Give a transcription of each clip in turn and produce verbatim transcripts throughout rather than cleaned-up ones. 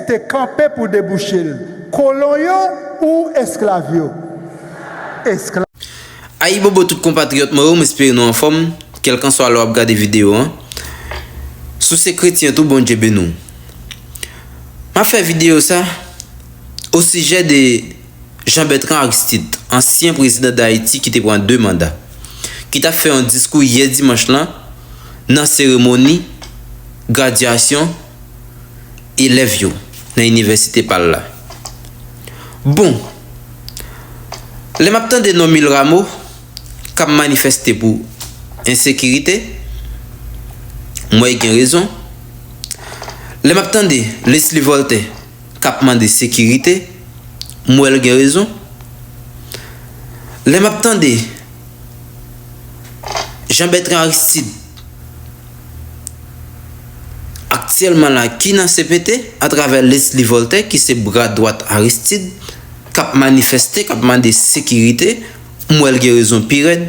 te kanpe pou debouche l. Kolon yo ou esklav yo? Esklav. Ayibobo tout konpatriyòt mwen yo, m espere nou anfòm, kèlkanswa lè w ap gade videyo an. Si w se kretyen tou, Bondye beni w. M ap fè videyo sa osijè de Jean Bertrand Aristide, ansyen prezidan Dayiti ki te pran de manda, ki t ap fè yon diskou yè dimanch lan nan seremoni gradyasyon elèv yo nan inivèsite pa l la. Bon, lè m ap tande non Mil Rameaux k ap manifèste pou ensekirite, m wè l gen rezon. Lè m ap tande Leslie Voltaire k ap mande sekirite, m wè l gen rezon. Lè m ap tande Jean Bertrand Aristide aktyèlman la ki nan C P T atravè Leslie Voltaire ki se bra dwat Aristide k ap manifèste, k ap mande sekirite, m wè l gen rezon pi rèd.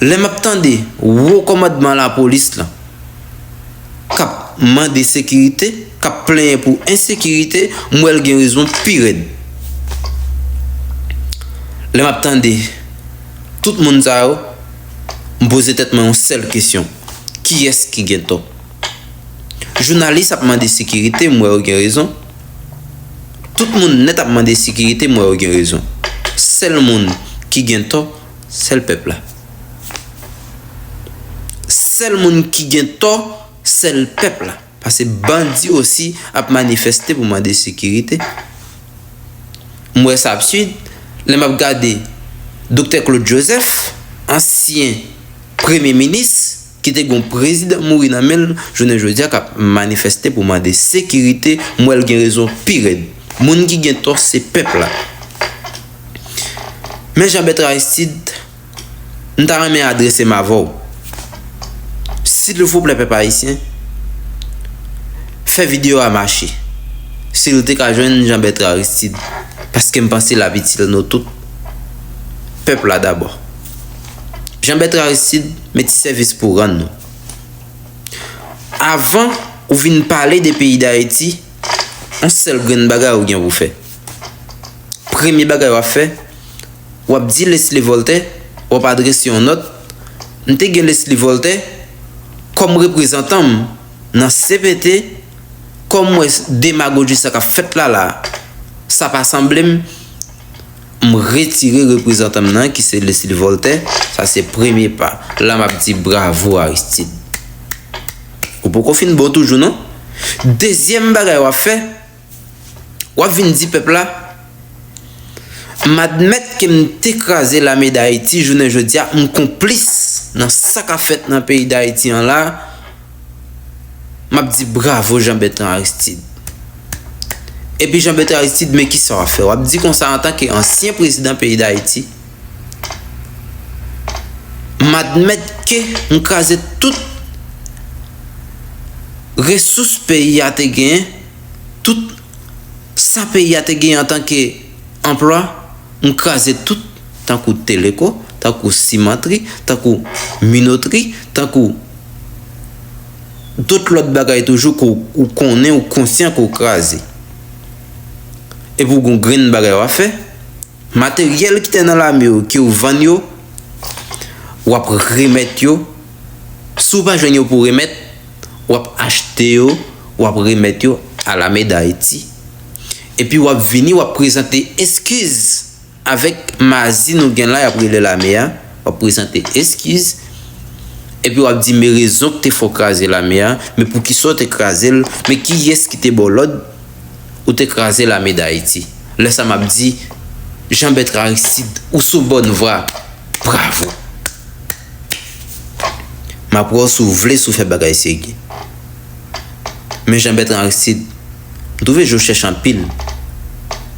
Lè m ap tande wo kòmandman lapolis lan k ap mande sekirite, k ap plenyen pou ensekirite, m wè l gen rezon pi rèd. Lè m ap tande tout moun sa yo, m poze tèt mwen yon sèl kesyon, kiyès ki gen tò? Jounalis ap mande sekirite, m wè yo gen rezon. Tout moun nèt ap mande sekirite, m wè yo gen rezon. Sèl moun ki gen tò, sèl pèp la. Sèl moun ki gen tò, sèl pèp la. Paske bandi osi ap manifèste pou mande sekirite. M wè sa ap swit lè m ap gade Doktè Claude Joseph, ansyen premye minis, ki te gen yon prezidan mouri nan men l, jounen jodi a k ap manifèste pou mande sekirite, m wè l gen rezon pi rèd. Moun ki gen tò se pèp la. Men Jean Bertrand Aristide, m ta renmen adrese m avè w. Silvouplè pèp ayisyen, fè videyo a mache. Si l te ka jwenn Jean Bertrand Aristide, paske m panse l ap itil nou tout. Pèp la dabò. Jean Bertrand Aristide, men ti sèvis pou w rann nou. Avan ou vin pale de peyi Dayiti, yon sèl grenn bagay ou gen pou fè. Premye bagay w ap fè, w ap di Leslie Voltaire, w ap adrese yon nòt. M te gen Leslie Voltaire kòm reprezantan m nan C P T, kòm m wè demagoji sa k ap fèt la la, sa pa sanble m, m retire reprezantan m nan ki se Leslie Voltaire, sa se premye pa. La m ap di bravo Aristide. Ou poko fin bon toujou non. Dezyèm bagay w ap fè, w ap vin di pèp la, m admèt ke m te kraze lame Dayiti, jounen jodi a m konplis nan sa k ap fèt nan peyi Dayiti an la. M ap di bravo Jean Bertrand Aristide. Epi Jean Bertrand Aristide, men kisa w ap fè? W ap di konsa antanke ansyen prezidan peyi Dayiti, m admèt ke m kraze tout resous peyi a te genyen, tout sa peyi a te genyen antanke anplwa, m kraze tout, tankou Teleco, tankou simantri, tankou minotri, tankou dòt lòt bagay toujou ke w, ou konnen, ou konsyan ke w kraze. Epi w gen yon grenn bagay w ap fè, materyèl ki te nan lame yo, ke w vann yo, w ap remèt yo. Si w pa jwenn yo pou w remèt, w ap achte yo, w ap remèt yo a lame Dayiti. Epi w ap vini, w ap prezante eskiz avèk mazi nou gen la, y ap rele lame a. W ap prezante eskiz. Epi w ap di, men rezon ki te fè w kraze lame a, men poukisa w te kraze l, men kiyès ki te ba w lòd ou te kraze lame Dayiti. Lè sa m ap di, Jean Bertrand Aristide, ou sou bòn vwa. Bravo. M ap wè w si w vle, si w fè bagay serye. Men Jean Bertrand Aristide, m twouve je w chèch anpil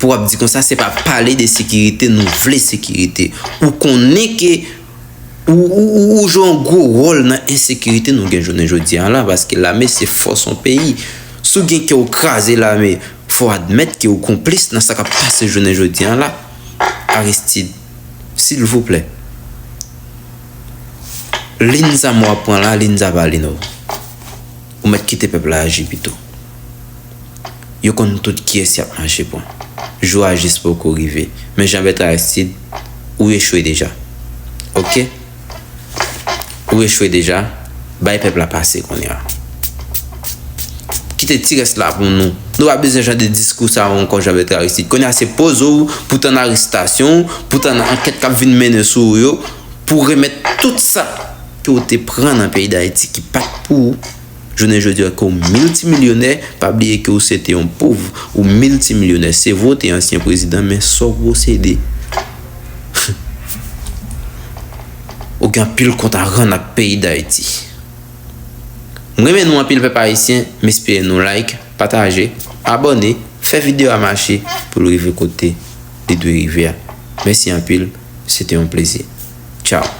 pou w ap di konsa, se pa pale de sekirite, nou vle sekirite. Ou konnen ke ou, ou, ou, ou jwe yon gwo wòl nan ensekirite nou gen jounen jodi a la, paske lame se fòs yon peyi. Si w gen kè w kraze lame, fò w admèt ke w konplis nan sa k ap pase jounen jodi a la. Aristide, silvouplè, liy sa m wè w ap pran la, liy sa pa liy w. Ou mèt kite pèp la aji pito. Yo konn tout kiyès y ap mache pran. Jou a jis poko rive. Men Jean Bertrand Aristide, ou echwe deja. Oke? Ou echwe deja. Bay pèp la pase kounye a. Kite ti rès la pou nou. Nou pa bezwen jan de diskou sa yo ankò, Jean Bertrand Aristide. Kounye a se poze w pou tann arestasyon w, pou tann ankèt k ap vin mennen sou ou yo, pou w remèt tout sa ke w te pran nan peyi Dayiti ki pa t pou ou. Jounen jodi a ke w miltimilyonè, pa bliye ke w se te yon pòv, ou miltimilyonè. Se vre w te ansyen prezidan, men sa w posede. Ou gen anpil kont a rann ak peyi Dayiti. M renmen nou anpil, pèp ayisyen, m espere nou like, pataje, abòne, fè videyo a mache pou l rive kote li dwe rive a. Mèsi anpil, se te yon plezi. Tchao.